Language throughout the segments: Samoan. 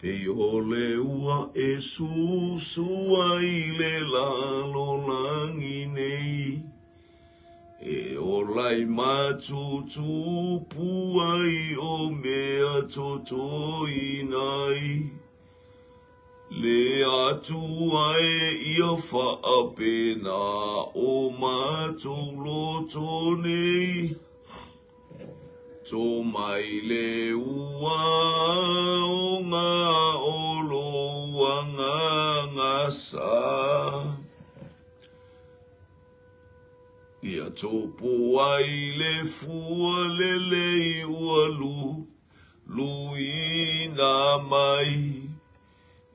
Pei o le ua e susu ai le lalolagi nei, E ola i matutupu ai o mea totoina ai. Le Atua e ia faapena o matou loto nei. Tō mai le ua o ngā o lou agaga sa. Ia tōpō ai le fua lelei ua lu, luina mai.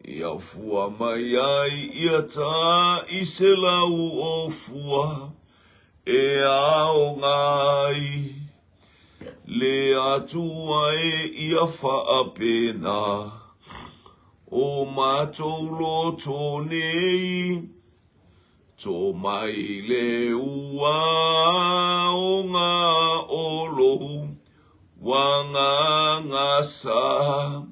Ia fua mai ai ia tā i se lau o fua e aoga ai. Le Atua e ia faapena o matou loto nei. Tō mai le ua o ngā o lou wanganga sa.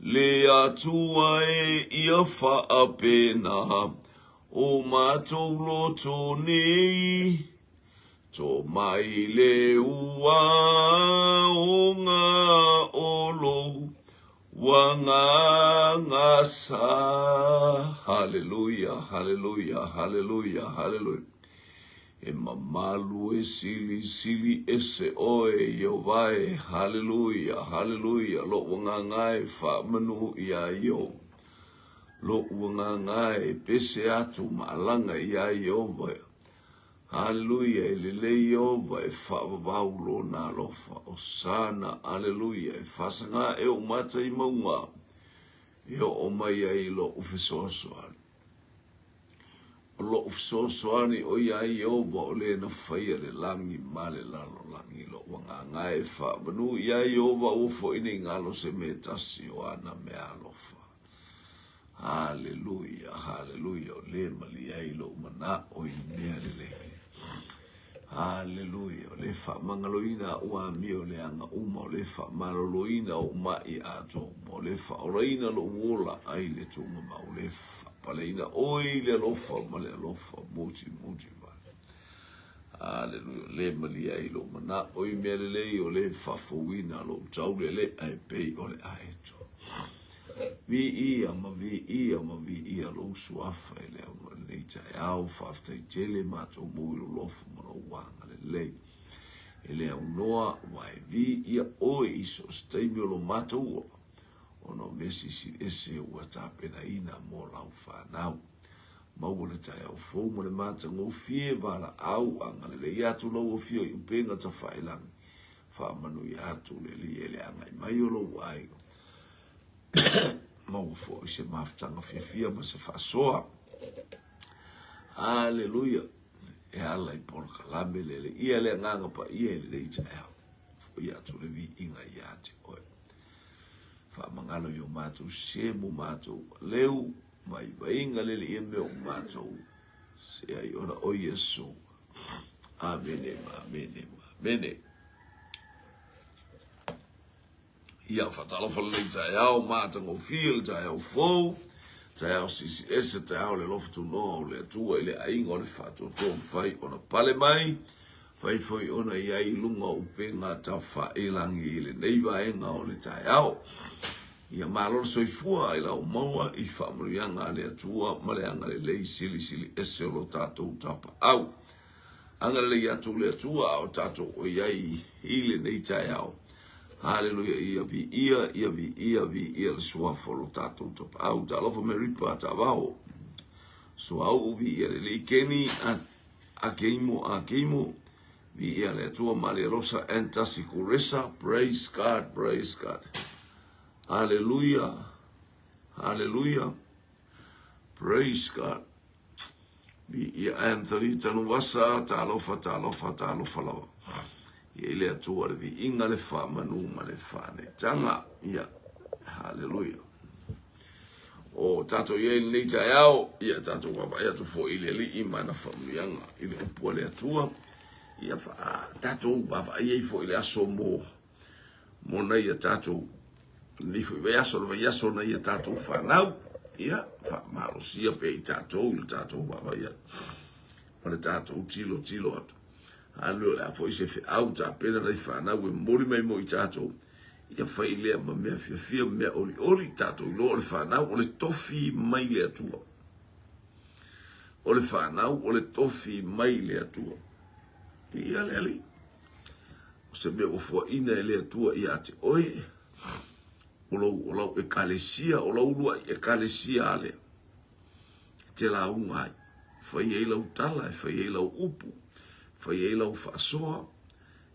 Le Atua e ia faapena o matou loto nei. Tō mai le ua o ngā o lou wanganga sa. Haleluia, haleluia, haleluia, haleluia. E mamalu e silisili ese oe, Ieova e, haleluia, haleluia, loʻu agaga e faamanu iā Ieova. Loʻu agaga e pese atu ma alaga iā Ieova. Haleluia, e lelei Ieova e faavavau lona alofa. Osana, aleluia, e faasagā e oʻu mata i mauga e oo mai ai loʻu fesoasoani. O loʻu fesoasoani ʻo ia Iēhova o lē na faia le lagi ma le lalolagi. Loʻu agaga e faamanu iā Iēhova ua foʻi nei galo se mea tasi o āna mea alofa. Haleluia, haleluia, o lē malie ai loʻu manaʻo i mea lelei. Haleluia, o lē faamagaloina aʻu amio leaga uma, o lē faamaloloina oʻu maʻi atoa uma, o lē faaolaina loʻu ola ai le tuugamau, o lē faapaleina ʻoe i le alofa ma le alofa mutimutī wale. Haleluia, o lē malie ai loʻu manaʻo i mea lelei, o lē faafouina loʻu tauleleʻa e pei o le ʻaeto. Viia ma viia ma viia lou suafa e le aunoa i lenei taeao. Faafetai tele matou mou i lou lofu ma lou agalelei. E le aunoa ua e viia oe i so o se taimi o lo matou ola, ona o mea silisili ese ua tapenaina mo lau fanau. Maua le taeao fou ma le matagofie valaau agalelei atu lau afio i upega tafailagi. Faamanuia atu le Alii e le agai mai o lou aiga. Maua foi se mafutaga fiafia ma se faasoa. Aleluia. E ala i polokalame lele ia le agaga paia i lenei taeao. Foi atu le viiga ia te oe. Faamagalo i o matou sese mo matou leu, vaivaiga lele ia mea o matou se ai ona o Iesu. Amene, amene, amene. Ia, faatalofa lenei taeao, matagofie le taeao fou, taeao siisiese, taeao le alofa tunoa o le Atua i le aiga o le faatoatoa mafai ona pale mai, fai foi ona i ai i luga o upega tafailangi i lenei vaega o le taeao. Ia malo le soifua i lau maua i faamanuiaga a le Atua ma le agalelei silisili ese o lo tatou tapaau. Agalelei atu le Atua a o tatou o i ai i lenei taeao. Haleluia, ia viia, ia viia, viia le suafa o lo tatou tapaau. Talofa Meripa Taavao. Suauu viia le Alii Keni a Akeimo Akeimo. Viia le Atua Malia Losa and Tasi Kuresa. Praise God, praise God. Haleluia, haleluia. Praise God. Viia Anthony Tanuvasa, talofa, talofa, talofa lava. Ia i le Atua le viiga, le faamanu ma le faanetaga. Ia, haleluia. O tatou i ai lenei taeao, ia tatou vaavaai atu foi i le Alii ma ana faamanuiaga i le upu a le Atua. Ia fa tatou vaavaai ai foi i le aso mo mo nai a tatou. Lenei foi vaiaso, le vaiaso na ia tatou fanau, ia, faamalosia pea i tatou i le tatou vaavaai atu ma le tatou tilotilo atu. Haleluia, o le a foi se feau tapena nai fanau e momoli mai mo i tatou, ia fai lea ma mea fiafia ma mea olioli, tatou iloa o le fanau o le tofi mai le Atua. O le fanau o le tofi mai le Atua. Viia le Alii. O se mea ua fuaina e le Atua ia te oe, o lou, o lau ekalesia, o lau uluai ekalesia a lea. E te lauga ai, fai ai lau tala, e fai ai lau upu, fai ai lau faasoa,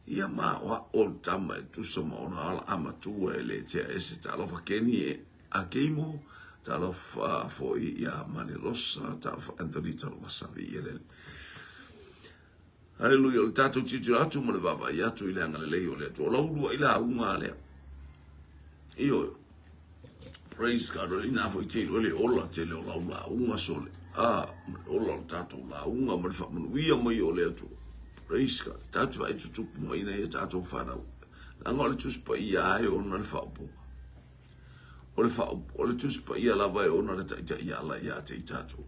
ia ma aoao le tama e tusa ma ona ala amatua e le tea ese. Talofa Keni e Akeimo, talofa foi ia Manelosa, talofa Anthony, talofa Savi ia lele. Haleluia, o le tatou tilotilo atu ma le vaavaai atu i le agalelei o le Atua. O lau uluai lauga lea. Ioe. Praise God. O ina foi te iloa le ola tele o lau lauga sole. Ah, ma le ola o le tatou lauga ma le faamanuia mai o le Atua. Praise God. Tatou te vaai tutupu mai ina ia tatou fanau. Leaga o le Tusi Paia lava e ona le faaupuga. O le faaupu, o le Tusi Paia lava e ona le taitaiala ia te i tatou.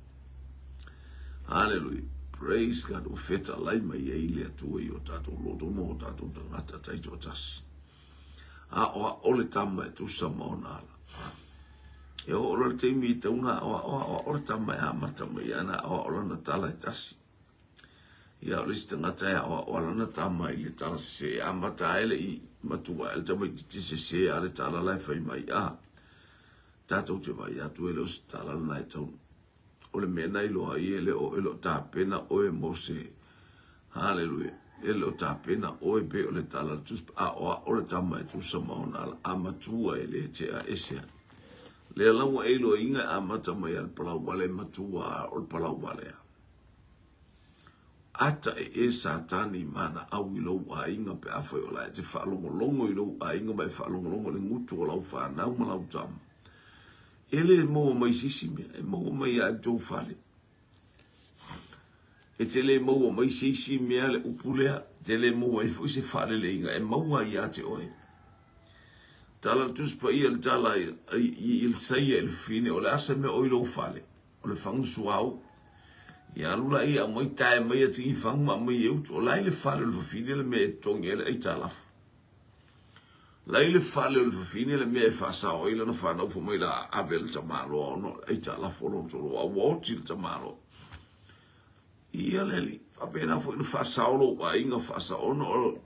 Haleluia. Praise God. Ua fetalai mai ai le Atua i o tatou loto ma o tatou tagata taitoatasi. Aoao le tama e tusa ma ona ala. E oo loa le taimi e tatau ona aoao, aoao le tama e amata mai ana aoao lana tala e tasi. Ia, o le isi tagata e aoao lana tama i le tala sese, e amata ai le i matua ai le tamaitiiti sese a le tala la e fai mai, a tatou te vaai atu e le o se tala lena e tau o le mea na iloa ai e le o e le o tapena oe mo se haleluia e le o tapena oe pe o le tala le tusi aoao le tama e tusa ma ona ala a matua e le tea ese ai lea la ua e iloaina e amata mai a le palau vale matua o le palau vale a Ata e e Satani ma ana au i lou aiga pe afai o la e te faalogologo i lou aiga ma e faalogologo i le gutu o lau fanau ma lau tama. E le maua mai se isi mea, e maua mai lava i le tou fale. E te le maua mai se isi mea le upu lea, e te le maua ai foi se faaleleiga, e maua ia te oe. Tala le Tusi Paia le tala i Isaia i le fafine, o le a se mea o i lou fale? O le fagu suauu. Ia alu laia aumai tae mai a tigifagu ma aumai e utu. O la i le fale o le fafine le mea e totogi ai le aitalafu. La i le fale o le fafine le mea e faasao ai lana fanau fai mai la ave le tamaloa ona o le aitalafu o lona toloa ua oti le tamaloa. Ia le alii, faapena foi ona faasao lou aiga, faasao ona o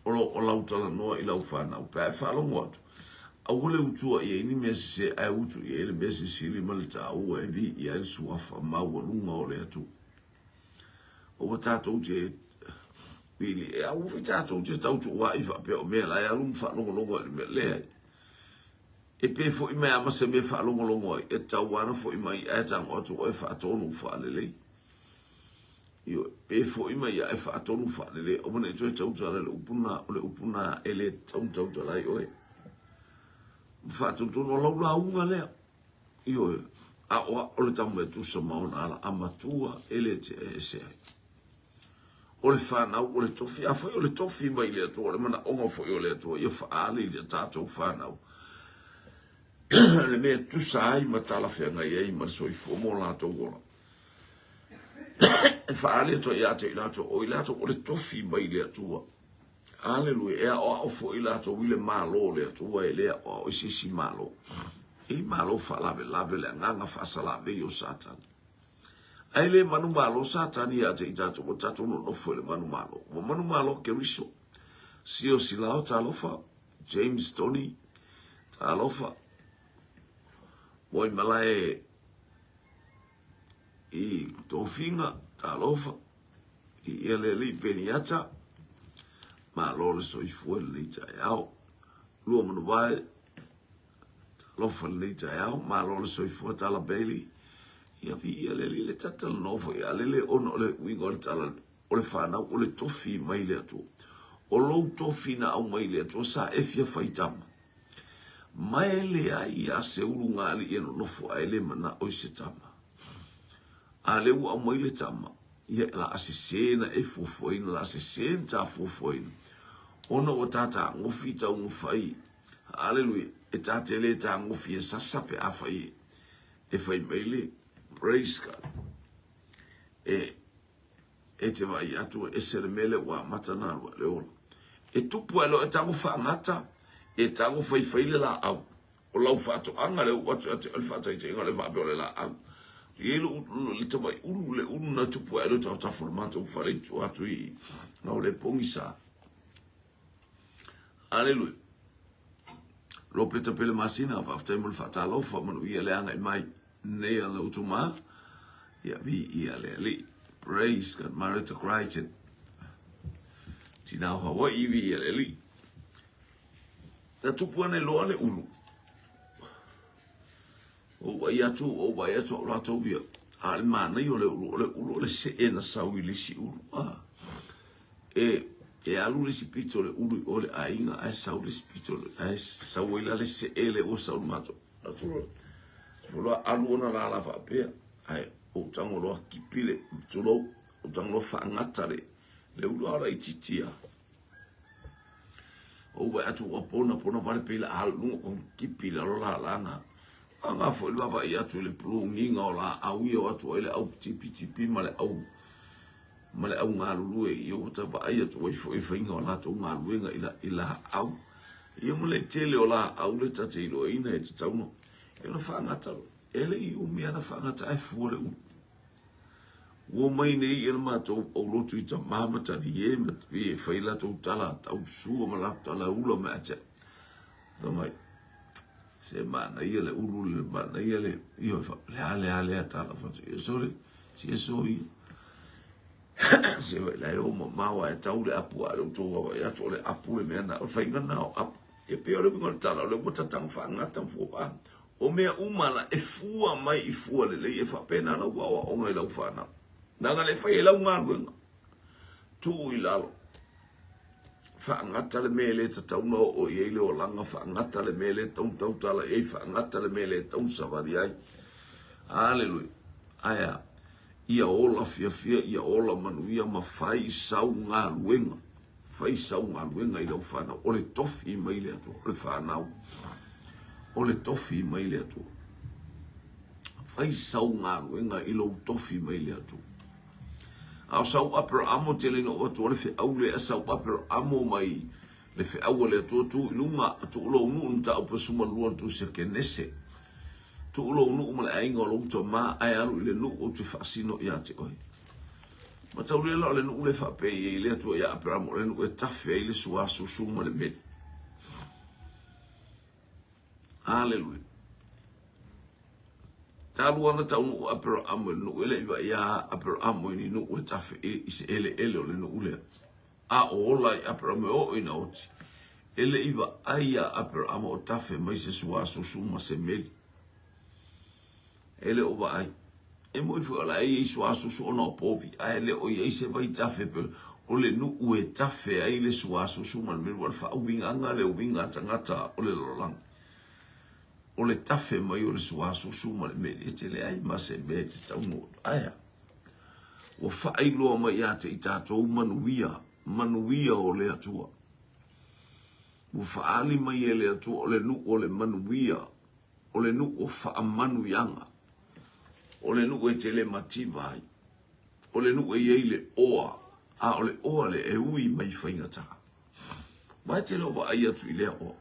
o lau talanoa i lau fanau, pe a e faalogo atu, aua le utua i ai ni mea sese, ae utu i ai le mea sisili ma le taua e viia ai le suafa maualuga o le Atua. Aua tatou te pili, e aua foi tatou te tautuua'i faapea o mea la e alu ma faalogologo ai i le mea. Leai. E pe foi mai lava ma se mea e faalogologo ai, e tatau lava ona foi mai ae tago atu oe faatonu faalelei. Ioe, pe foi mai ia e faatonu faalelei, aua ne i toe tautala i le upu lena, o le upu lena e le tatau ona tautala ai oe. Ma faatonutonu, o lau lauga lea. Ioe, aoao le tama e tusa ma ona ala, a matua e le tea ese ai. O le fanau, o le tofi, afai o le tofi mai le Atua, o le manaoga foi o le Atua, ia faaali i le tatou fanau le mea e tusa ai ma talafeagai ai ma le soifua mo latou ola. E faaali atu ai ia te i latou, o i latou o le tofi mai le Atua. Aleluia. E aoao foi latou i le Malo o le Atua, e le aoao i se isi Malo. E i Malo faalavelave le agaga faasalavei o Satani. Ae le manumalo Satani ia te i tatou, ua tatou nonofo i le manumalo. Ua manumalo Keriso. Sio Silao, talofa. James Tony, talofa. Moimalae i Tofiga, talofa. I ia le alii Peniata, malo le soifua i lenei taeao. Lua Manuvae, talofa i lenei taeao, malo le soifua Tala Bailey. Ia viia le Alii, le tatalanoa foi ia lele ona o le uiga o le tala o le fanau o le tofi mai le Atua. O lou tofi na aumai le Atua sa e fia faitama. Ma e leai a se ulugalii e nonofo ae le manao i se tama. A lea ua aumai le tama, ia la a sese na e fuafuaina, la a sese na ta fuafuaina, ona ua tātāgofi taumafai. Haleluia. E ta te le tagofie sasa pe afai e fai mai le praise God. E e te vaai atu e ese le mea lea ua amata ona alu le ola. E tupu ai loa e tago faagata, e tago faifai le laau. O lau faatoaga lea ua atu ia te oe le faataitaiga o le faapea o le laau. E i ai lou le tamai ulu, le ulu na tupu ae le tafatafa o le matou fale i tua atu i o le pogisa. Aleluia. Ropeta Pele Masina, faafetai mo le faatalofa, manuia le agai mai nei a le utu ma. Ia vi ia le Alii. Praise God, Marita Crichton. Tina o Hawaii vi ia le Alii. Na tupu ane loa le ulu. Ou vaai atu, ou vaai atu au latou ia. A le manaia o le ulu, o le ulu o le see na sau i le isi ulu. Ah. E, e alu le isi pito o le ulu i o le aiga, ae sau le isi pito, ae sau ai la le see le ua sau le matou. Atu loa, loa alu ona lala faapea, ae ou tago loa kipi le, tulou, ou tago loa faagata le, le ulu a o laitiiti lava. Ou vaai atu ua pona pona vale pei la alu luga o kipi lalo lalaga. Aga foi le vaavaai atu i le pulugiga o laau ia o atu ai le au tipitipi ma le au ma le au galulue ia ua ta vaai atu ai foi i faiga o latou galuega i la i laau. Ia ma le tele o laau le ta te iloaina e tatau ona e ona faagata loa. E le i umi ana faagata ae fua le ulu. Ua omai nei ia le matou aulotu i tama ma talie ma e fai latou tala tau sua ma latou tala ula ma atia. Fai mai, se manaia le ulu le manaia le io fa le a le a le a tala fa ia sole si e so ia. Se vai la e o mamao ae tau le apu a le utou awa ia atu o le apu le mea na o le faiga na o apu. E pei o le uiga o le tala o le ua tatanga faagata fua pa. O mea uma la e fua mai i fua lelei e faapena lau aoaoga i lau fanau. Leaga le fai e lau galuega, tuu i lalo, faagata le mea e le tatau ona oo i ai le olaga, faagata le mea e le tatau ona tautala i ai, faagata le mea e le tatau ona savali ai. Aleluia. Ae a? Ia ola fiafia, ia ola manuia ma fai sau galuega. Fai sau galuega i lau fanau. O le tofi mai le Atua. O le fanau. O le tofi mai le Atua. Fai sau galuega i lou tofi mai le Atua. A o sau Aperamo tele ina oo atu o le feau lea sau Aperamo mai le feau a le Atua tu i luga tuu lou nuu na taupe sumalua na tusi a Kenese. Tuu lou nuu ma le aiga o lou tama ae alu i le nuu ou te faasino ia te oe. Mataulia la o le nuu lea faapea i ai le Atua ia Aperamo o le nuu e tafe ai le suasusu ma le meli. Aleluia. Talu ana taunuu Aperamo i le nuu, e le i vaai Aperamo i ni nuu e tafe i se eleele o le nuu lea. A o ola i Aperamo e oo ina oti, e le i vaai iā Aperamo o tafe mai se suasusu ma se meli. E le o vaai. E moni foi o la e i ai suasusu ona o povi, ae le o i ai se vaitafe pe o le nuu e tafe ai le suasusu ma le meli, ua o le faauigaga le uiga a tagata o le lalolagi. O le tafe mai o le suasusu ma le meli, e te leai ma se mea e te taunuu atu. Ae a? Ua faailoa mai ia te i tatou manuia, manuia o le Atua. Ua faaali mai e le Atua o le nuu o le manuia, o le nuu o faamanuiaga, o le nuu e tele mativa ai, o le nuu e i ai le oa, a o le oa lea e ui mai faigata. Ma e te le o vaai atu i lea oa.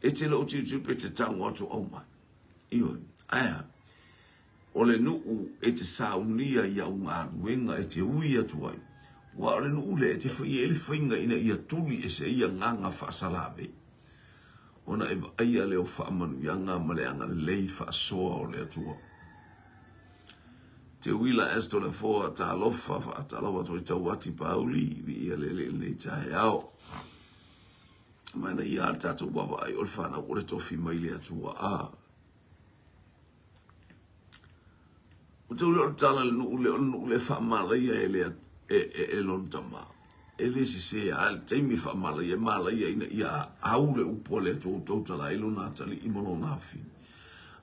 E te le o tilotilo pe te tago atu aumai. Ioe, ae a? O le nuu e te saunia i au galuega e te ui atu ai, aua o le nuu lea e te faia ai le faiga ina ia tuli ese ai agaga faasalave, ona e vaaia lea o faamanuiaga ma le agalelei faasoa o le Atua. Teuila Esther Lefoa, Talofa, faatalofa atu ai Tauati Pauli, viia le Alii i lenei taeao. Manaia lava le tatou vaavaai o le fanau o le tofi mai le Atua. A. Ua tau lea o le tala i le nuu lea, o le nuu lea e faamalaia e le, e, e, e lona tama. E le sese a le taimi e faamalaia, e malaia ina ia au le upu a le Atua ua tautala ai lona atalii ma lona afine.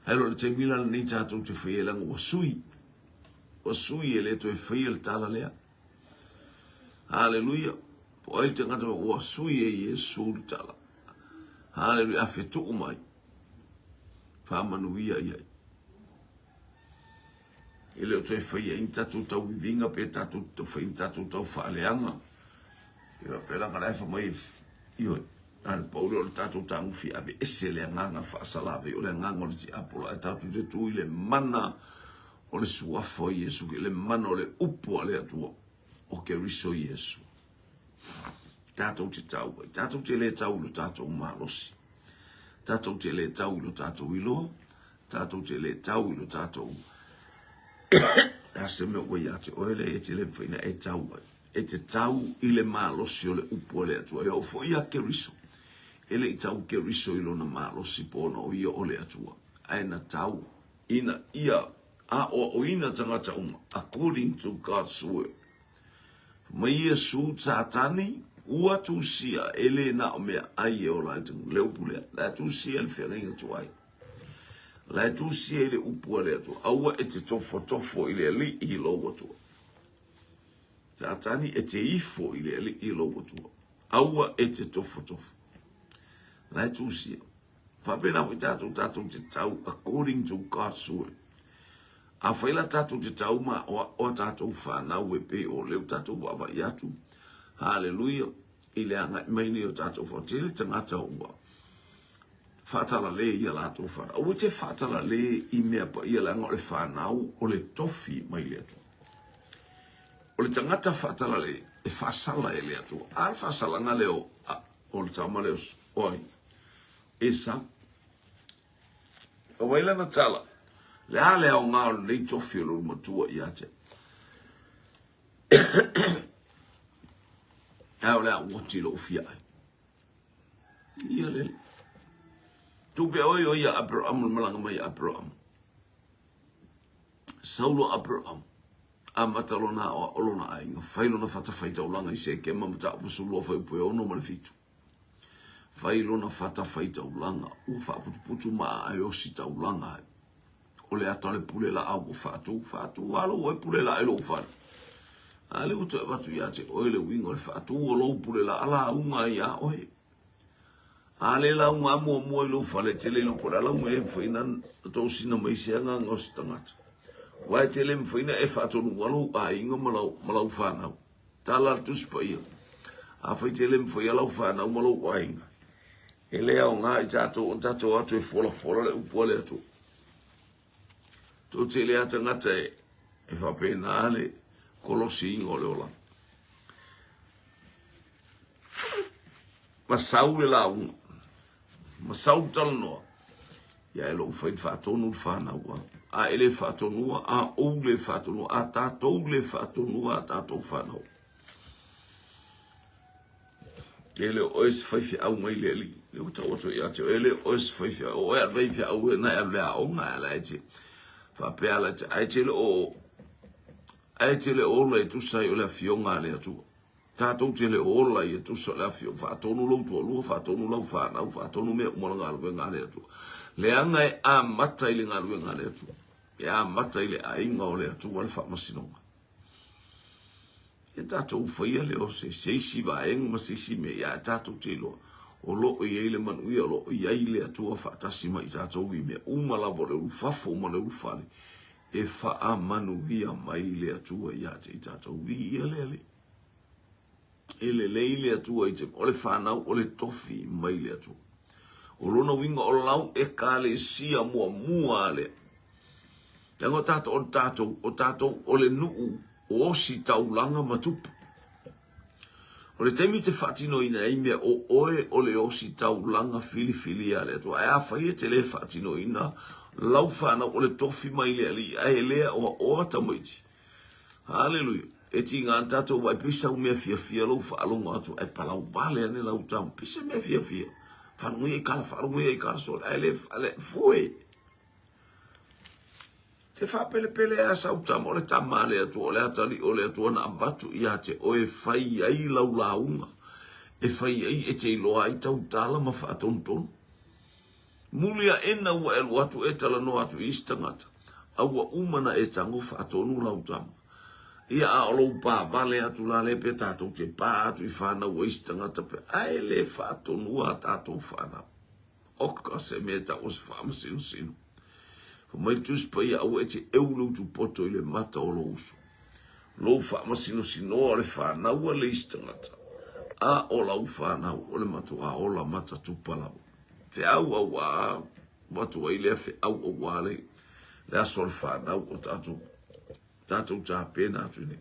Ae lo le taimi la lenei tatou te faia leaga ua sui. Ua sui e le toe faia le tala lea. Haleluia. Po o ai le tagata ua sui e Iesu le tala. Haleluia, a fetuu mai, faamanuia i ai. E le o toe faia ai ni tatou tauiviga pe tatou te fai ni tatou tau faaleaga. E faapea leaga la e fai mai, ioe, na o le pau lea o le tatou tagofi e aveese le agaga faasalavei, o le agaga o le tiapolo, ae tatou te tu i le mana o le suafa o Iesu, le mana o le upu a le Atua o Keriso Iesu. Tatou te tau ai, tatou te le tau i lo tatou malosi, tatou te le tau i lo tatou iloa, tatou te le tau i lo tatou a se mea ua ia te oe lea e te le mafai ona e tau ai. E te tau i le malosi o le upu a le Atua. E oo foi ia Keriso. E le i tau Keriso i lona malosi po ona o ia o le Atua. Ae na tau ina ia aoaoina tagata uma according to God's word. Mai Iesu, Satani, ua tusia e le na o mea ai e ola ai le upu lea. La tusia le feagaiga tuai. La e tusia i le upu a le Atua, aua e te tofotofo i le Alii i lou Atua. Satani e te ifo i le Alii i lou Atua. Aua e te tofotofo. La e tusia. Faapena foi tatou, tatou te tau according to God's word. Afai la tatou te tau ma o a tatou whanau e pei o leo tatou vaavaai atu. Hallelujah. I le agai mai nei o tatou whanau. Tele tagata ua faatalale ia latou fanau. Aua te faatalale i mea paia leaga o le fanau o le tofi mai le Atua. O le tagata faatalale e faasala e le Atua. A le faasalaga lea o, o le tama lea o ai? Esau. O ai lana tala? Le a le aoga o lenei tofi o lou matua ia te Ae o le a uoti lou fia ai. Ia lele. Tupe oi o ia Abraham le malaga mai Abraham. Saulo Abraham. Amata lona o o lona aiga. Fai lona fatafaitaulaga i Sekema mataupu 12 fuaiupu e 6 ma le 7. Fai lona fatafaitaulaga ua faaputuputu ma ae ositaulaga ai. O le ata o le pule laau ua faatu, faatu lava lou oe pule laa i lou fale. A lea ua toe avatu ia te oe le uiga o le faatu o lou pule laa lauga ai ia oe. A le lauga lava muamua i lou fale, e te le iloa po o le a lauga e mafai ona tosina mai se agaga o se tagata. Aua e te le mafai ona e faatonuina lou aiga ma lau, ma lau fanau. Tala le Tusi Paia, Afai te le mafai lau fanau ma lou aiga, e le aoga i tatou ona tatou atu e folafola le upu a le Atua. Tou te le tagata e, e faapena le kolosiina o le olaga. Ma sau le lauga, ma sau le talanoa, ia e lou fai faatonu le fanau a. A e le faatonua, a ou le faatonua, a tatou le faatonua a tatou fanau. E le o oe se faifeau mai le Alii. Le ua tau atu ia te oe, e le o oe se faifeau. O oe a le faifeau e na e alu le aoga a la e te faapea la te, ae te le o, ae te le o ola e tusa ai o le afioga a le Atua. Tatou te le o ola i e tusa o le afioga. Faatonu lou toalua, faatonu lau fanau, faatonu mea uma o le galuega a le Atua. Leaga e amata i le galuega a le Atua. E amata i le aiga o le Atua le faamasinoga. Ia tatou faia lea o se, se isi vaega ma se isi mea, ia tatou te iloa o lo o i ai le manuia, o lo o i ai le Atua faatasi ma i tatou i mea uma lava o le ulufafo ma le ulufale, e faamanuia mai le Atua ia te i tatou. Viia le Alii. E lelei le Atua i te, o le fanau o le tofi mai le Atua. O lona uiga o lau Ekalesia muamua lea. Leaga o tatou, o tatou, o tatou, o le nuu o ositaulaga ma tupu. O le taimi te faatinoina ai mea o oe o le ositaulaga filifilia a le Atua. Ae afai e te le faatinoina lau fanau o le tofi mai le Alii, ae le aoaoa tamaiti. Haleluia. E tiga ana tatou vaai pei sau mea fiafia lou faalogo atu ae palau vale ane lau tama. Pei se mea fiafia. Faalogo ia i kala, faalogo ia i kala sole. Ae le, le fue. Te faapelepele a sau tama o le tama a le Atua, o le atalii o le Atua na avatu ia te oe e fai ai lau lauga, e fai ai e te iloa ai tautala ma faatonutonu. Muli aʻena ua e alu atu e talanoa atu i isi tagata, a ua uma na e tago faatonu lau tama. Ia a o lou pā vale atu la lea pe tatou te pā atu i fanau a isi tagata pe, ae le faatonua a tatou fanau. Oka se mea e tau o se faamasinosino. Fai mai le Tusi Paia, Aua e te eu le utupoto i le mata o lou uso. Lou faamasinosinoa o le fanau a le isi tagata, a o lau fanau o le matuā ola matatupa lava. Feau auā, avatu ai lea feau auā le, le aso o le fanau o tatou, tatou tapena atu nei.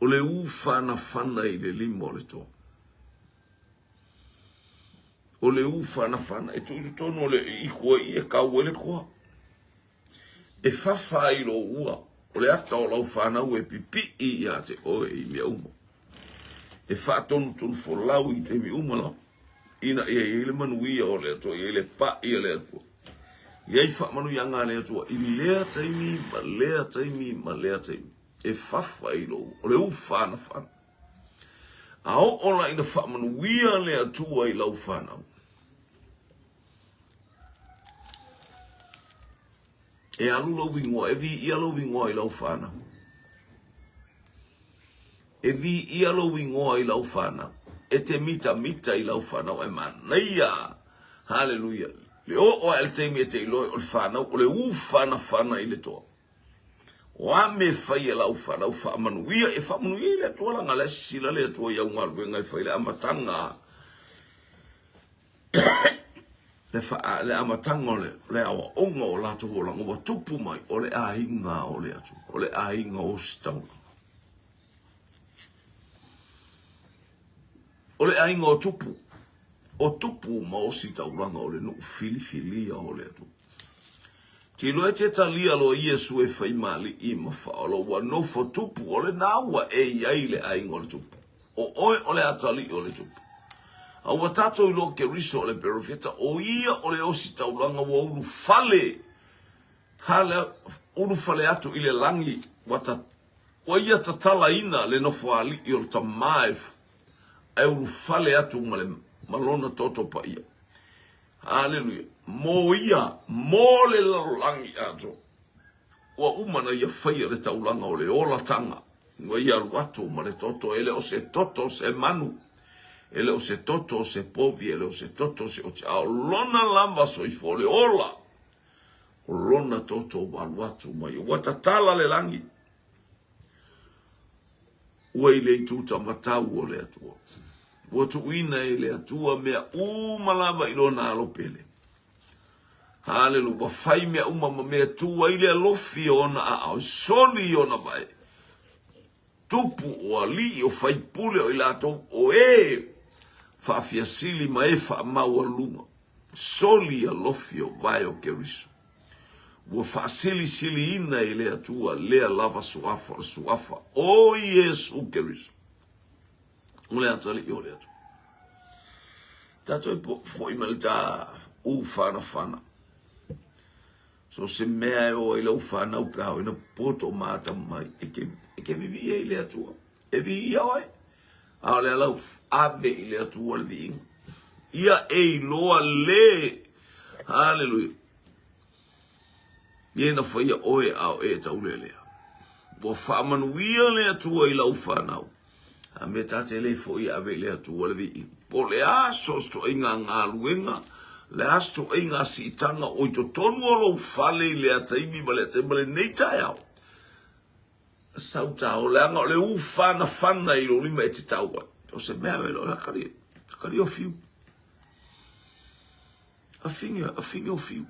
O le ufanafana i le lima o le toa. O le ufanafana e tuu i totonu o le iku ai e kau ai le koa. E fafa ai lou ua, o le ata o lau fanau e pipii ia te oe i mea uma. E faatonutonu folau i taimi uma lava, ina ia i ai le manuia o le Atua, i ai le paʻi a le Atua. I ai faamanuiaga a le Atua i lea taimi ma lea taimi ma lea taimi. E fafa ai lou ua, o le ufanafana. A oo la ina faamanuia le Atua i lau fanau, e alu lou igoa, e viia lou igoa i lau fanau. E viia lou igoa i lau fanau. E te mitamita i lau fanau e manaia. Haleluia. Le oo ae le taimi e te iloa o le fanau, o le ufanafana i le toa. O a mea e fai e lau fanau faamanuia, e faamanuia i le Atua leaga la e sisila le Atua i au galuega e fai le amataga le, fa, le amataga o le, le aoaoga o latou olaga ua tupu mai o le aiga o le Atua, o le aiga o Ositaulaga. O le aiga o Tupu, o Tupu ma Ositaulaga o le nuu filifilia o le Atua. Te iloa e te talia loa Iesu e fai ma alii ma faaola ua nofo tupu o lena ua e i ai le aiga o le tupu. O oe o le atalii o le tupu. A ua tatou iloa Keriso o le perofeta o ia o le ositaulaga ua ulufale hale ulufale atu i le lagi ua ta ua ia tatalaina le nofoalii o le Tama e ae ulufale atu ma le ma lona toto paia. Haleluia. Mo ia, mo le lalolagi atoa. Ua uma na ia faia le taulaga o le olataga. Ua ia alu atu ma le toto, e le o se toto o se manu, e le o se toto o se povi, e le o se toto o se oti, a o lona lava soifua o le ola, o lona toto ua alu atu ma ia. Ua tatala le lagi. Ua i le itu taumatau o le Atua. Ua tuuina e le Atua mea uma lava i lona alo pele. Haleluia, ua fai mea uma ma mea tu ai le alofi o ona aao, e soli i ona vae. Tupu o alii o faipule o i latou o e faafiasili ma e faamaualuga. Soli alofi o vae o Keriso. Ua faasilisiliina e le Atua lea lava suafa o le suafa o Iesu Keriso, o le atalii o le Atua. Tatou e foi mai le ta ufanafana. So se mea e o ai lau fanau pe a ina poto mata mai e ke, e ke vivia i le Atua. E viia oe. A o le ala ave i le Atua le viiga. Ia e iloa le. Haleluia. Ia na faia oe a o e taulelea. Ua faamanuia le Atua i lau fanau. A mea ta te le foi e ave i le Atua le viiga. Po o le a so o se toaiga galuega, le a se toaiga siitaga o i totonu o lou fale i lea taimi ma lea taimi ma lenei taeao. Sau tao, leaga o le ufanafana i lou lima e te tau ai. O se mea e lo kali, kali o fiu. A finge, a finge o fiu.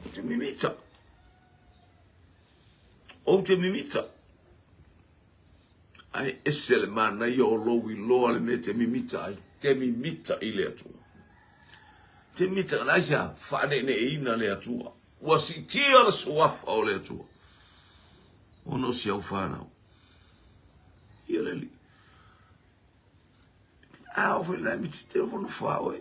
O te mimita. O te mimita. Ae ese le manaia o lou iloa le mea te mimita ai. Te mimita i le Atua. Te mimita, na aisea, faaneeneeina le Atua. Ua siitia le suafa o le Atua ona o si au fanau. Ia le alii. A o foi la mi te fono fa oe.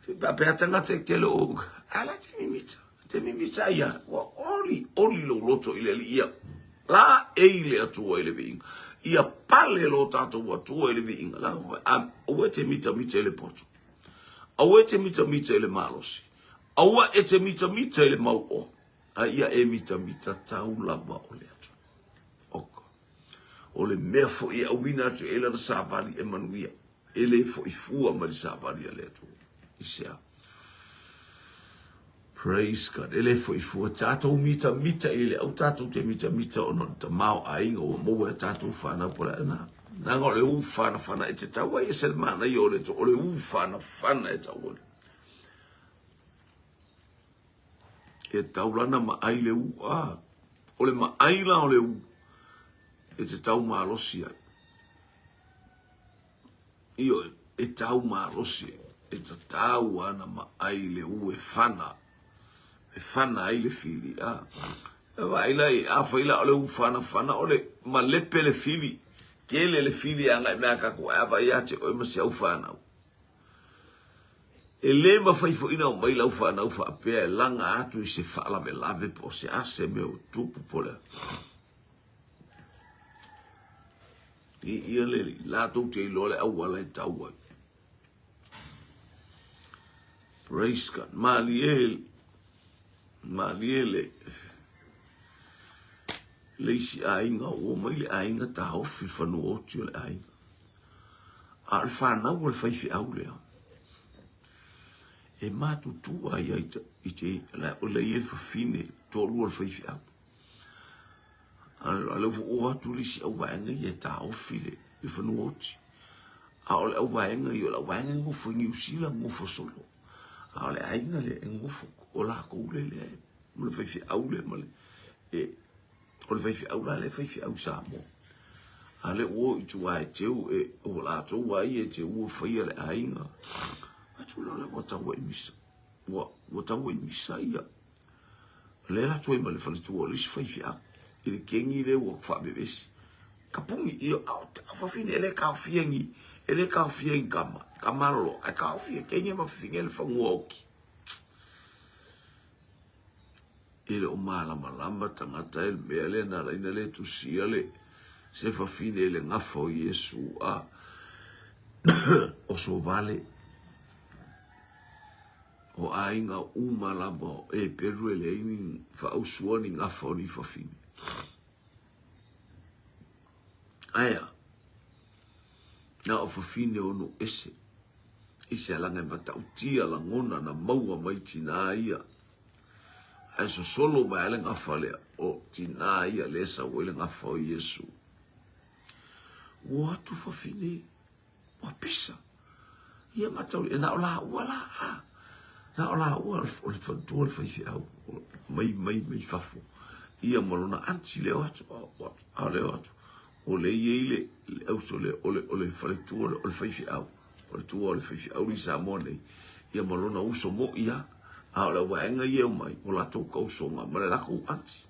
Fe pa pe tangata e tele o ala te mimita. Te mimita ia. Ua oli oli lo loto i le alii ia. La e i le Atua i le viiga. Ia pale lo tatou Atua i le viiga. La aua e te mitamita i le poto. Aua e te mitamita i le malosi. Aua e te mitamita i le mauoa. A ia e mitamita tau lava o le Atua. Oka. O le mea foi e auina atu e lana savali e manuia. E le foi fua mai le savali a le Atua. I se a? Praise God. E le foi fua. Tatou mitamita i le au tatou te mitamita ona o le tamaoaiga ua maua e tatou fanau po o le a na. Leaga o le u fanafana e te tau ai e se le manaia o le o le u fanafana e tau ai. E taulana ma ai le u. Ah, o le maai la o le u e te tau malosi ai. Ioe, e tau malosi, e tatau ana maai le u e fana, e fana ai le fili. A, e vaai la i, afai la o le u fanafana, o le malepe le fili, tele le fili e agai mai a tatou, ae a vaai ia te oe ma si au fanau. E le mafai foi ona aumai lau fanau faapea e laga atu i se faalavelave po o se a se mea ua tupu po o le a. I ia le alii, latou te iloa le auala e tau ai. Praise God. Malie, malie le, le isi aiga, ua mai le aiga taofi fanua oti o le aiga. A o le fanau o le faifeau lea, e matutua ia i te, o le ia le fafine, toalua o le faifeau. A o lea ua oo atu le isi auvaega ia e taofi le fanua oti. A o le auvaega ia, o le auvaega e nofo i Niu Sila, nofo solo. A o le aiga lea e nofo, o latou lea lea, ma le faifeau lea ma le, e, o le faifeau la lea e faifeau i Samoa. A o lea ua o i tua e teu, e, o latou lava ia e teua faia le aiga. Atu lea ua tau ai misa, ua tau ai misa ia. O lea e alu atu ai ma le faletua o le isi faifeau i le kegi lea ua faavevesi. Kapuni, ia, a o fafine e le taofia ni, e le taofia ni tama, tama lolo, ae taofia kegi ma fafine le fanua oti. E le o malamalama tagata e le mea lea na ala ai na le tusia le se fafine i le gafa o Iesu a oso vale. O aiga uma lava o Eperu e leai ni faausua ni gafa o ni fafine. Aea, na o fafine o nuu ese, i se alaga e matautia lagona na maua mai tinā ia, ae sosolo mai lava le gafa lea, o tinā ia lea e sau ai le gafa o Iesu. Ua o atu fafine Ua pisa. Ia mataulia, na o laua la, a. Na o laua, o le faletua o le faifeau, mai, mai, mai fafo. Ia ma lona aunty le o atu, a le o atu. O le i ai le, le auso le, o le, o le faletua, o le faifeau. Faletua o le faifeau i Samoa nei. Ia ma lona uso mo ia. A o le vaega ia e omai, o latou tausoga ma le latou aunty.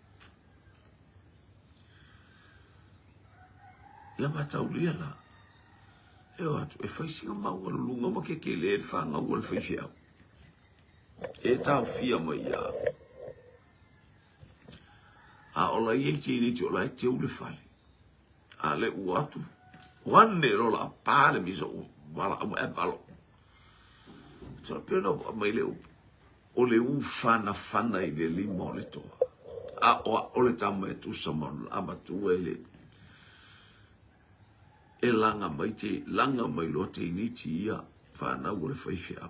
Ia mataulia la, e o atu e fai sina maualuluga ma kekelē le fanau a le faifeau. E taofia mai ia au. A o la ia i teineti o la e teu le fale. A le ua atu, wane loa la pa le misa ua valaau mai e valo. Tala pea na mai le upu. O le ufanafana i le lima o le toa, a o aʻole tama e tusa ma ona avatua e le e laga mai te laga mai loa teiniti ia fanau o le faifeau.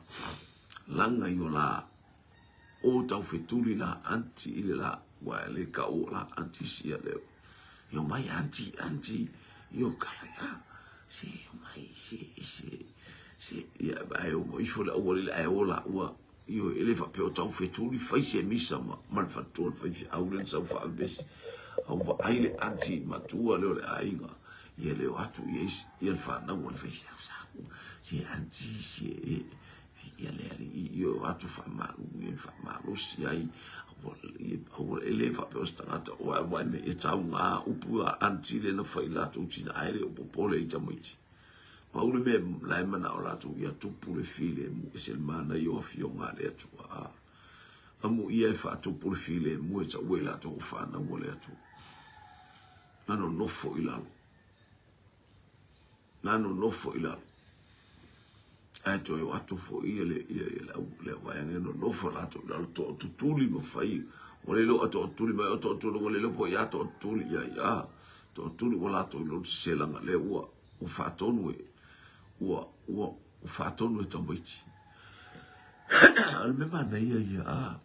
Laga i o la o taufetuli la aunty i le la ua e le kau o la aunty sia leo. Io mai aunty, aunty, io kala ia, se io mai, se, se, se, ia ae o ifo le aualele ae o la ua Ioe, e le faapea o taufetuli, fai se misa ma, ma le faletua le faifeau lea na sau faavevesi. A ua vaai le aunty matua lea o le aiga, ia le o atu i ai ia le fanau a le faifeau sa se aunty se e, ia le alii ia o atu faamalu ia faamalosi ai aua e le faapea o se tagata o ai mai me e tau ngā upu a aunty lea na fai latou tina ae le o popole i tamaiti. Pau le mea la e manao latou ia tupu le filemu e se le manaia o afioga a le Atua. A amu ia e faatupu le filemu e taua i latou o fanau a le Atua. Na nonofo i lalo. Na nonofo i lalo. Ae toe o atu foi ia le, ia, ia le, au, le vaega e nonofo latou i lalo tootutuli ma fai. Ua le iloa tootutuli mai o tootutuli ua le iloa po o ia tootutuli i ai. A tootutuli ua latou iloa le seselaga lea ua ua faatonu e. Ua, ua, ua faatonu e tamaiti. O le mea manaia ia, a,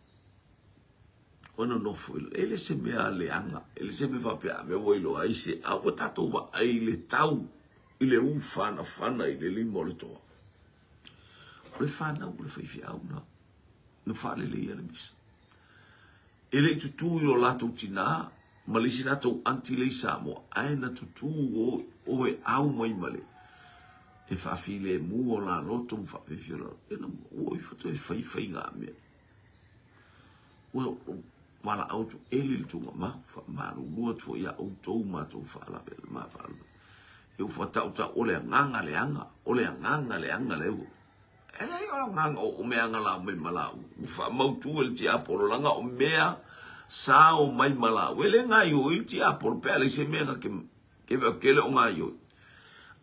ona nofo i e le se mea leaga, e le se mea faapea a mea ua iloa ai se, a ua tatou vaai i le tau, i le ufanafana i le lima o le toa. O le fanau o le faifeau na, na faaleleia le misa. E le i tutū i o latou tinā ma le isi latou aunty lea i Samoa, ae na tutū o e au mai ma le e faafilemu o la loto ma faafefea o la loto. E na ua ifo toe fai faigamea. Ua valaau atu Eli le tuugamau, faamalulu atu foi ia outou matou faalave ma faalave. E ua faatautau o le agaga leaga, o le agaga leaga lea ua E leai o agaga o mea aga lau mai ma lau. Ua faamautu e le tiapolo laga o mea sa o mai ma lau. E le gaioi le tiapolo pe a leai se mea na ke ke le o gaioi.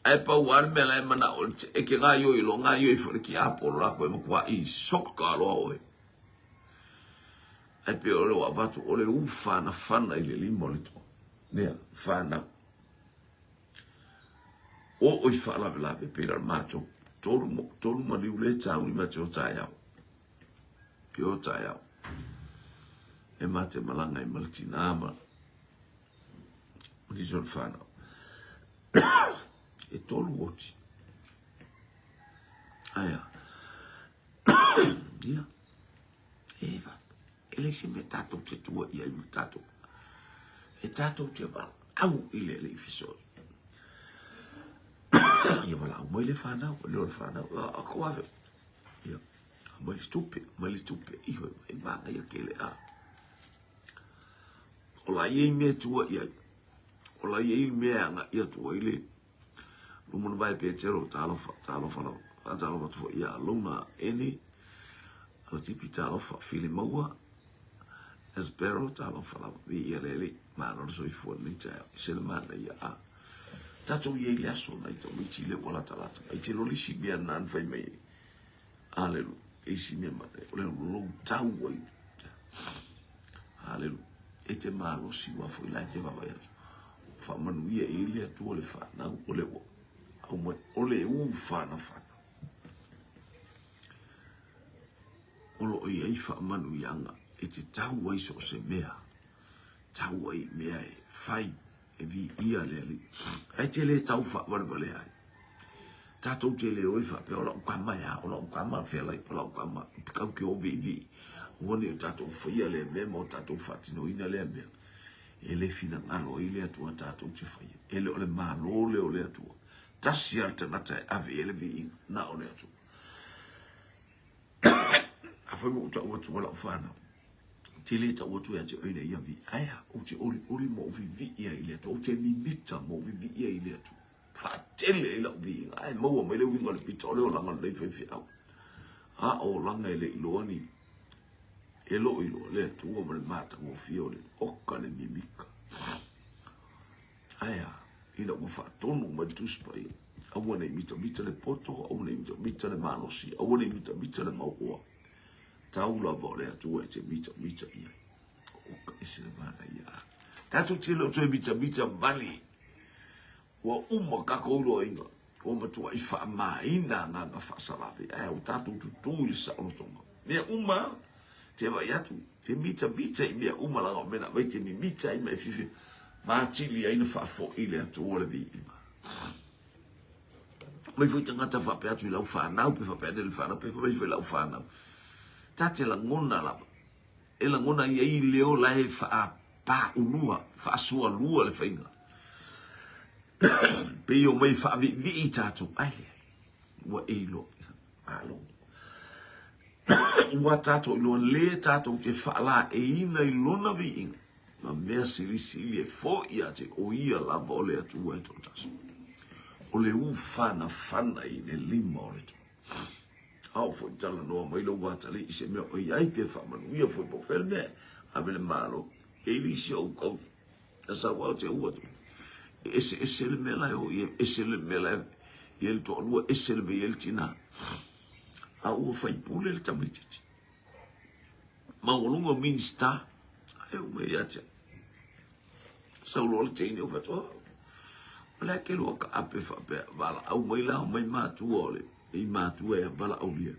Ae pau lava le mea la e manao e ke gaioi loa, gaioi foi le tiapolo lakou e matuai soka loa oe. Ae pei o le ua avatu o le ufanafana i le lima o le toa. Lea, fanau. Oo i faalavelave pei la matou tolu, tolu maliu le tauli ma te o taeao. Te o taeao. E mate malaga i ma le tinā ma nisi o le whanau. E tolu oti. Aia. Ia. E va. E leai se mea tatou te tuuaia ai ma tatou. E tatou te valaau i le Alii fesoasoani. Ia valaau mai le fanau, le o le fanau, a ko ave. Ia, mai le tupe, mai le tupe, iho e manaia kele a. O la iei mea tuuaia ai. O la iei mea aga ia atu ai le lumana vae Petero, talofa, talofa lava. Faatalofa atu foi ia Lona Eni, Alatipi talofa, Fili Maua, Esbero talofa lava, viia le Alii, malo le soifua i lenei taeao, i se le manaia a tatou i ai i le aso nai tamaiti lea ua latalata mai te loli isi mea na na fai mai ai. Aleluia, isi mea manaia, o le lou tau ai. Aleluia, e te malosi ua foi la e te vaavaai atu. Faamanuia i le Atua le fanau o le ua aumai, o le ufanafana. O lo o i ai faamanuiaga e te tau ai so o se mea, tau ai mea e fai e viia le Alii. Ae te le tau faavalevalea ai. Tatou te le o e faapea o lau tama e a, o lau tama fealai, o lau tama kau ke o viivii. Aua ne i o tatou faia lea mea ma o tatou faatinoina lea mea. E le finagalo ai le Atua tatou te faia. E le o le Malo lea o le Atua. Tasi lava le tagata e ave i ai le viiga, na o le Atua. Afai ua ou tau atu o lau fanau, te le tau atu ia te oe ina ia vii. Ae a, ou te olioli ma ou vivii ai i le Atua, ou te mimita ma ou vivii ai i le Atua. Faatele ai lau viiga, ae maua mai le uiga o le pita o le olaga o lenei faifeau. A o olaga e le iloa ni, e lo o iloa le Atua ma le matagofie o le oka le mimika. Ae a, ina ua faatonu mai le Tusi Paia, aua ne i mitamita le poto, aua ne i mitamita le malosi, aua ne i mitamita le mauoa. Tau lava o le Atua e te mitamita i ai. Oka ese le manaia. Tatou te le o toe mitamita vale. Ua uma tatou iloaina, ua matuai faamaina agaga faasalave, ae ua tatou tutū i le saolotoga. Mea uma, te vaai atu, te mitamita i mea uma leaga o mea na aumai te mimita ai ma e fiafia ma atili ai na faafoi le Atua le viiga. Mai foi tagata faapea atu i lau fanau, pe faapea ane le fanau, pe faapea foi lau fanau. Ta te lagona lava, e lagona i ai leo la e faapaulua, faasualua le faiga. Pei o mai faaviivii tatou, ae leai, ua e iloa, malo. Ua tatou iloa le tatou te faalaeiina i lona viiga, ma mea silisili e foi ia te o ia lava o le Atua e toatasi. O le ufanafana i le lima o le Atua. A oo foi talanoa mai lou atalii i se mea o i ai pe faamanuia foi po o fea le mea, ave le Malo. E i si ou kau na sau au te ua tu. E eseese le mea la e o i ai, ese le mea la e i ai le toalua, ese le mea e i ai le tinā. A ua faipule le tamaitiiti. Maualuga o Minista, ae oo mai ia te au. Sau loa le teine ou fai atu, oh. O le a ke lua kaape faapea, valaau mai la omai matua o le, i matua e valaaulia.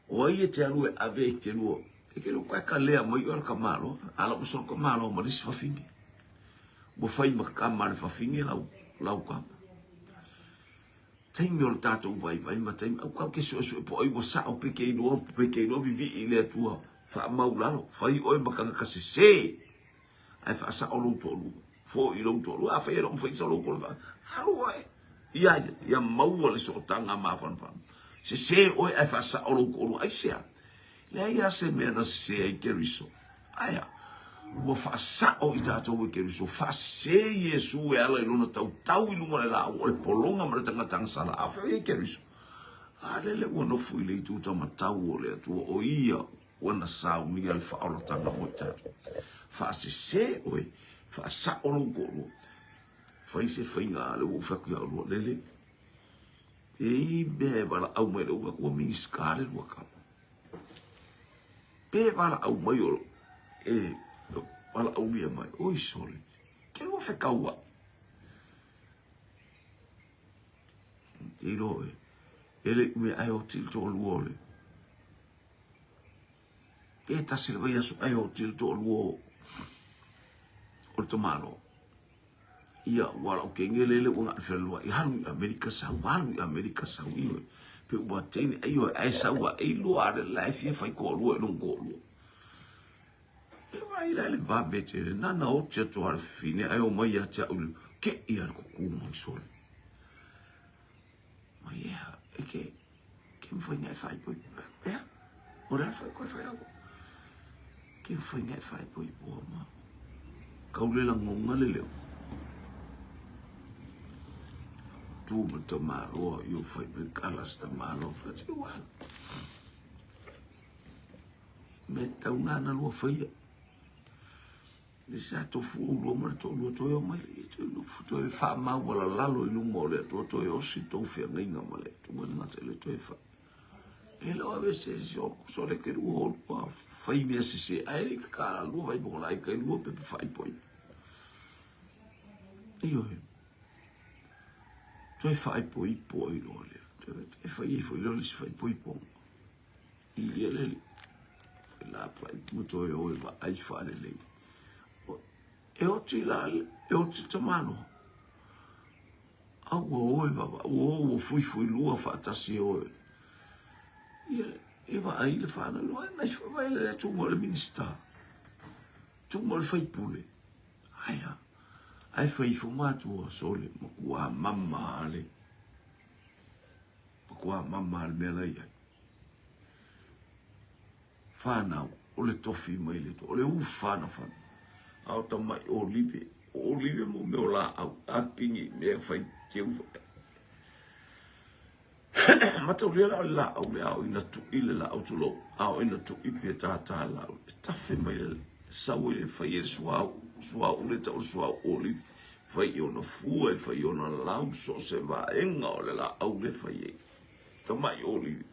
O ai e te alu e ave i te lua, e ke lua koe ka lea mai oe le tamaloa, a lau maso le tamaloa ma le isi fafine. Ua fai ma kama a le fafine lau, lau kama. Taimi o le tatou vaivai ma taimi, au kau ke suesue po ai ua sao pe ke iloa, pe ke iloa vivii i le Atua, faamau lalo, fai oe ma tagata sese, ae faasao lou toalua, foi lou toalua, afai e le o mafai sau lou toalua, alu oe, ia ia, ia maua le sootaga mafanafana. Sese oe ae faasao lou toalua, aisea? Leai lava se mea na sese ai Keriso. Aea, ua faasao i tatou e Keriso, faasese Iesu e ala i lona tautau i luga o le laau o le pologa ma le tagata agasala. A fea o i ai Keriso? A lele ua nofo i le itu taumatau o le Atua, o ia ua na saunia le faaolataga mo i tatou. Faasese oe, faasao lou toalua. Fai se faiga a le ua ou fai atu ia oulua, lele. E i mea e valaau mai le ua ua Minisita le lua tama. Pe valaau mai o e valaaulia mai, oi sole, ke lua fekauaʻi. Te iloa oe, e le i mea ae oti le toalua o le. Pe tasi le vaiaso ae oti le toalua o o le tamaloa. Ia, ua lau kenge lele ua na feluai, alu i Amerika sau, alu i Amerika sau, ioe. Pe ua teine, ai ioe, ai sau a ei lua ale la e fia fai toalua i lona toalua. E vai la le va mete le nana oti atu a le fine ai o mai ia te au le ke ia le kuku mai sole. Ma ia, e ke, Ke mawhai ngai whai poi pea. O le whai koe whai rawa. Ke mawhai ngai whai poi poa ma. Kau le langonga le leo. Tu ma ta maloa i o whai mai kala sa maloa whai te wā. Me tau nana lua whaia. Le sa tofu oulua ma le toalua toe omai lea, toe nofo, toe faamaualalalo i luma o le Atua, toe osi tou feagaiga ma le Atua, le gata i le toe fa. E le o ave se se o sole ke lua o lua fai mea sese, ae le ka lua vai mo lai kai lua pepa faaipoipo. Ioe. Toe faaipoipo ai loa lea. Toe fai ai foi lea o le isi faaipoipoga. I ia le lapa i ma toe o e vaai faalelei. E oti la, e oti tamaloa. A ua o e vava, ua o ua fuifui lua faatasi e oe. Ia, e vaai le whanau, no, e mai vai le tuma o le minista, tuma o le faipule. Aia, ai fai ifo matua sole, makuā mama le, makuā mama le mea la i ai. Whanau, o le tofi mai le Atua, o le uwhanawhana. A o tamai olive, o olive mo mea o laau, a pingi mea whai keu. Mataulia la o le laau le ao ina tui le laau tulou, ao ina tui pe tātā laau, e tafe mai le sau e whai e suau, suau le tau suau olive, whai i ona fua, e whai i ona lau, so se vaenga o le laau le whai e. Tamai olive.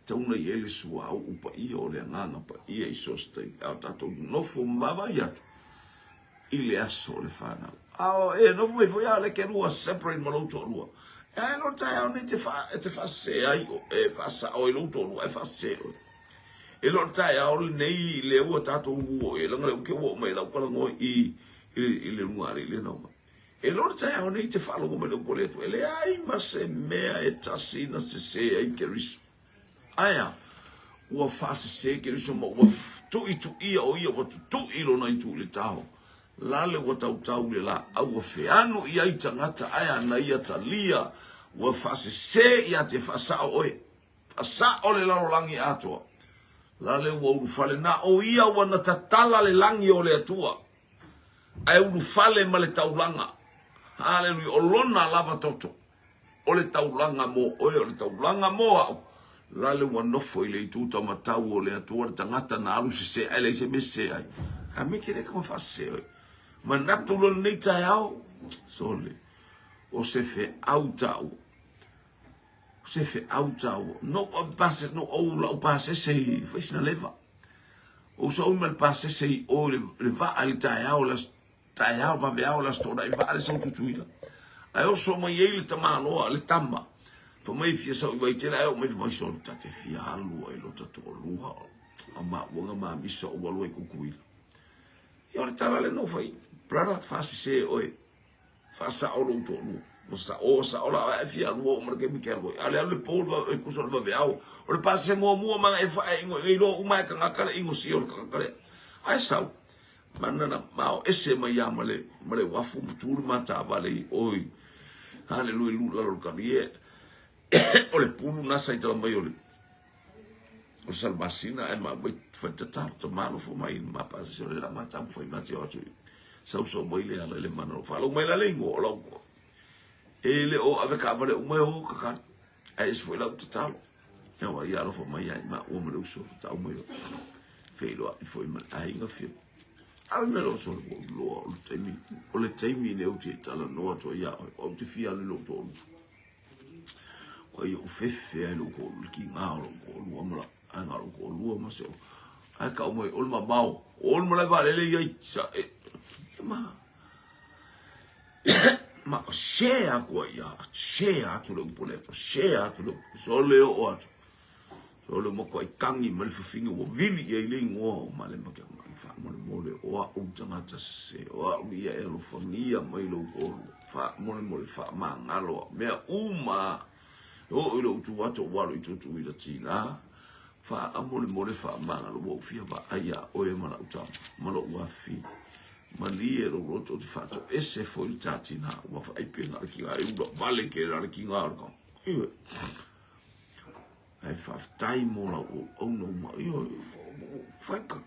Tauna i ai le suauu paia o le Agaga Paia i so o se taimi, a o tatou nofo mavae atu i le aso o le fanau. A o e nofo mai foi a le ke lua separate ma lou toalua. E ai lo taeao nei te wha, e te whaasese ai o e whaasao ai lou toalua e whaasese oe. E lo taeao lenei le ua tatou ua e langa le uke ua o mai lau kalangoi i, i, i le lunga ale i le noma. E lo le taeao nei te faalogo mai le upu a le Atua, e leai ma se mea e tasi na sese ai Keriso. Aea, ua faasese Keriso ma ua tuʻituʻia o ia ua tutuʻi lona itu i le taho. Lale ua tautau le laau ua feanu i ai tagata, aea na ia talia, ua faasese ia te faasao oe. Faasao le lalolagi atoa. Lale ua ulufale na o ia ua na tatala le lagi o le Atua. Ae ulufale ma le taulaga. Haleluia, o lona lava toto. O le taulaga mo oe, o le taulaga mo au. Lale ua nofo i le itu taumatau o le Atua le tagata na alu sese ae leai se mea sese ai. A me ke le kama faasese oe. Manatu lo lenei taeao, sole, o se feau taua. O se feau taua. No pase, no ou lau pasese i faisina leva. Ou sa umi ma le pasese i o i le vaa i le taeao, le aso taeao, vaveao le aso Toonai, vaa le sau Tutuila. Ae oso mai ai le tamaloa, le tama, fai mai e fia sau i Vaitele, ae oo mai fai mai sole ta te fia alu ai lo ta toalua o maua na mamisa ou alu ai Kukuila. Ia o le tala lea na ou fai, brother, faasese oe, faasao lou toalua. Ua sao, sao la oe ae fia alu oo ma le taimi ke alu ai. A o le alu le po le kuso le vaveao. O le pasese muamua ma e fae ingo i iloa uma e tagata le ingosia o le tagata lea. Ae sau, mana na mao ese mai ia ma le, ma le uafu ma tu le matavale i oi. Haleluia, lu lalo le kalie. O le pulu na sa i tala mai o le o Salamasina ae ma mai fai tatalo ta malofo mai ma pasese o le la ma tamu fai ma te o atu sau sau mai le ala le mana o faalo mai la le ingo o lau e le o ave ka vale uma e o ka ae ese foi lau tatalo ia wa ia alofa mai ai ma ua ma le uso tau mai o feiloai foi ma le aiga fia a le mea o solo ua loa o le taimi o le taimi nei ou te talanoa atu ai ia oe ou te fia alu i lou toalua ua ia ou fefe ai lou toalua le kiga o lou toalua ma lau aiga o lou toalua ma se ae tau mai o le mamao o le malae vaalele ia i sa e ma ma share atu ai ia share atu le upu le atu share atu le upu so le oo atu so le matuai tagi mai le fafine ua vili i ai le igoa o Malema ke mai faamolemole o au tagata sese o au ia e alofagia mai lou toalua faamolemole faamagalo au mea uma e oo i lou tu atu ua alu i Tutuila tina faamolemole faamagalo ua ou fia vaai iā oe ma lau tama ma lou afafine Malie lou loto ou te faatoese foi le ta tina ua vaai pe na o le kiga e ula vale ke la le kiga o le kau. Ioe. Ae faafetai mo lau auauna uma. Ioe. Fai ka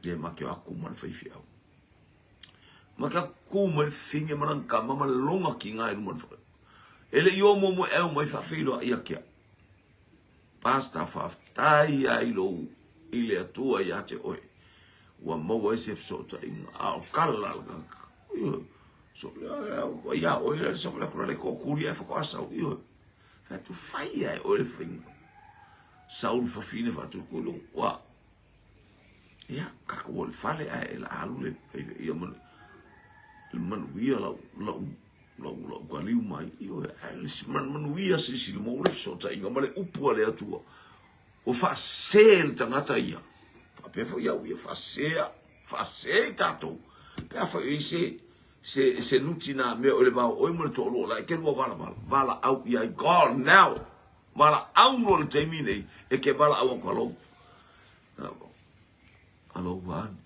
le ma ke aku ma le faifeau. Ma ke aku ma le fine ma lana kama ma le longa kiga e luma le whare. E le i o mo mo e au mai whawhiloa ia kia. Pastor faafetai ai lou i le Atua ia te oe ua maua ai se fesootaiga a o kala le tagata ioe so ia oe le sa le kula le kokuli ai faatoa sau ioe fai atu fai ai oe le faiga sau le fafine faatulukulu ua ia tatou o le fale ae la alu le ia ma le manuia lau lau lau lau kaliu mai ioe ae le manuia silisili mo le fesootaiga ma le upu a le Atua ua faasē le tagata ia faapea foi au ia faasē faasē i tatou pe afai o i se se se nuti na mea o le vao oi ma le toalua la e ke lua valavala valaau i ai God now valaau no le taimi nei e ke valaau atu alou Alou ane.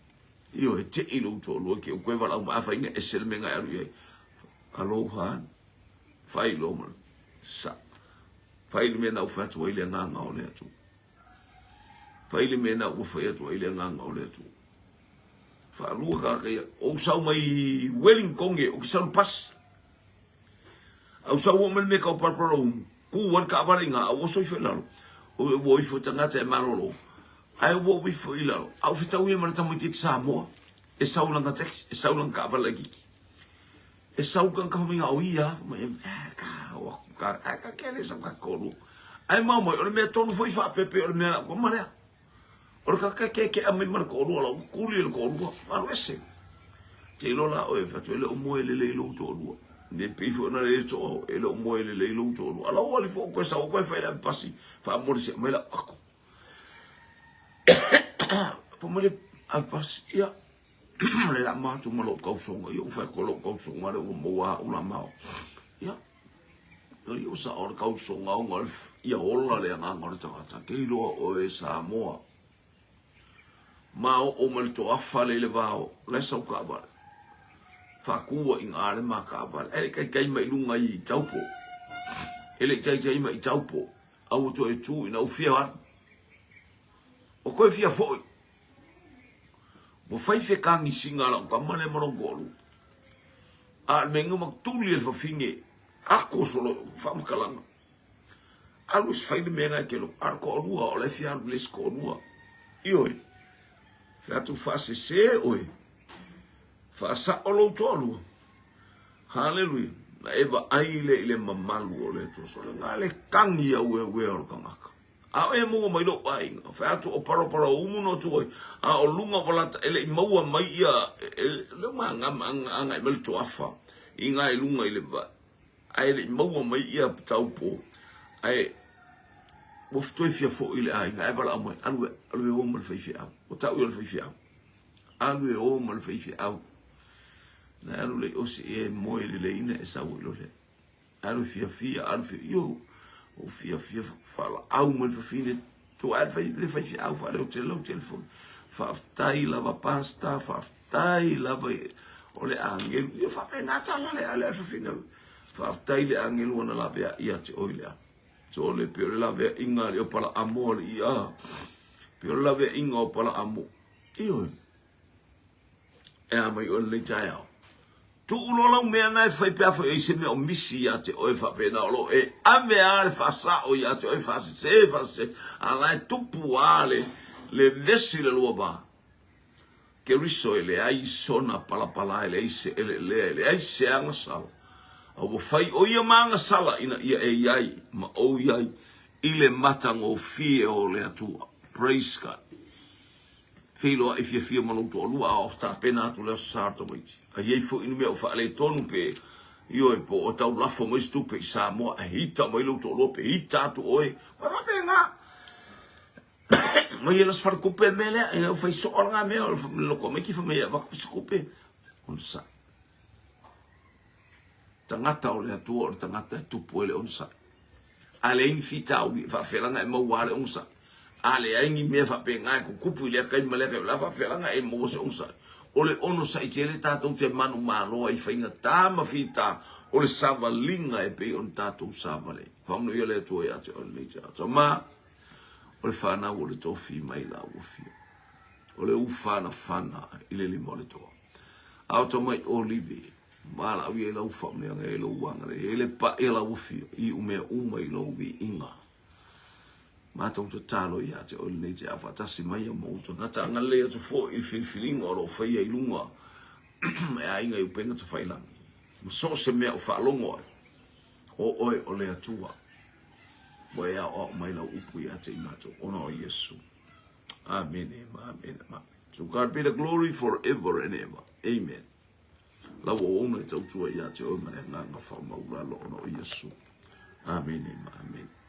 Ioe, e tei lou toalua ke koe valaau mai, afai ina ese le mea na e alu i ai. Aloha ane. Fai lo ma sa. Fai le mea na u fai atu ai le agaga o le Atua. Fai le mea na ua fai atu ai le agaga o le Atua. Faalua tagata ia, ou sau mai Wellington e, ou te sau i le pasi. Au sau oo mai le mea tau palapala umu, ku ai le taavale i ina, a ua oso ifo i lalo. Ua ifo tagata e malolo, ae ua ou ifo i lalo, a ou fetau ia ma le tamaitiiti Samoa, e sau lana taxi, e sau lana taavale laitiiti. E sau ka ka mai o ia, mai eh ka o aku ka, ai ka kele sau ka kolu. Ai mau mai o le mea tonu foi faapepe o le mea lau kama lea. O le kakakeakea mai ma le toalua lau kuli le toalua, alu ese. Te iloa la oe, fai atu e le o moe lelei lou toalua. Ne pei foi ona le toa, e le o moe lelei lou toalua. Ala ua ali foi koe sau koe fai le pasi, faamolese mai lau ako. Fai mai le pasi, ia, le la ma atu ma lou tausoga, ia ua fai atu lou tausoga le ua maua au la mao. Ia, o ia sa o le tausoga ona ia ola le agaga o le tagata, ke iloa oe Samoa. Ma oo mai le toafa le i le vao, la e sau taavale. Faatu ai i le ma taavale. Ae le i taitai mai i luga i Taupo. E le i taitai mai i Taupo. A ua toe tu ina ua fia alu. Ua toe fia foi. Ua fai fekagisiga a lau tama lea ma lona toalua. A o le mea ina ua tuli e le fafine ako solo faamatalaga. Alu e fai le mea lena e te logo. A o le toalua, o la e fia alu i le isi toalua. Ioe. Fai atu faasese oe. Faasao lou toalua. Haleluia. Na e vaai lea i le mamalu o le Atua. So le le tagi aueauea o le tagata. A o e maua mai lou aiga. Fai atu o palapala o umu no atu ai. A o luga o valata e le i maua mai ia le ma agai mai le toafa i ngā i lunga i le vai. Ae le i maua mai ia taupo, ae ua toe fia foi i le aiga, ae valaau mai, alu e, alu e o ma le faifeau. Ua tau ia o le faifeau. Alu e o ma le faifeau. Na alu le osi e moe lelei na e sau ai loa lea. Alu fiafia, alu fiafia, io, o fiafia faalaau mai le fafine, tu ae fai le faifeau faaleo tele lau telefoni. Faafetai lava pasta, faafetai lava o le agelu. Ia faapena tala le ale fafine. Faafetai le agelu ona lavea ia te oe le a. So le pe o le lavea inga le o pala amo le ia. Pe o le lavea inga o pala amo. Ioe. E a mai oe lenei taeao. Tuu loa lau mea na e fai pe a fai o i ai se mea o misi ia te oe faapena o lo o e ave a le faasao ia te oe faasese faasese a la e tupu a le le vesi le lua va. Keriso e leai sona palapala e leai se eleelea e leai se agasala a ua fai o ia ma agasala ina ia e i ai ma ou i ai i le matagofie o le Atua. Praise God. Feiloai fiafia ma lou toalua a o tapena atu le Aso Sa o le tamaiti. A i ai foi ni mea o faaletonu pe, ioe, po o tau lafo mai se tupe i Samoa ae ita mai lou toalua pe ita atu oe, ua faapena. Mai e la se faletupe le mea lea, e fai soo lena mea, o le loko tamaiti fai mai e avatu se tupe, onosai. Tagata o le Atua o le tagata e tupu ai le onosai. A leai ni fitauli e faafelaga e maua a le onosai. A leai ni mea faapena e tutupu i lea taimi ma lea taimi, o le a faafelaga e maua se onosai. O le onosai tele tatou te manumalo ai i faigata ma fita o le savaliga e pei ona tatou savali ai. Faamanuia le Atua ia te oe lenei taeao. Tama, o le fanau o le tofi mai la ua fia. O le ufanafana i le lima o le toa. A o tamai olive, Valaau i ai lau faamanuiaga e lou agalelei, e le paʻi a lau afio i umea uma i lou viiga. Matou tatalo ia te oe lenei taeao faatasi mai ma ou tagata agalelei atu foi i le filifiliga o lo o faia i luga e aiga i upega tafailagi ma so o se mea o faalogo ai o oe o le Atua ua e aoao mai lau upu ia te i matou ona o Iesu. Amene ma amene ma amene. To God be the glory forever and ever. Amen. Lau auauna e tautua ia te oe ma le agaga faamaulalo ona o Iesu. Amene ma amene.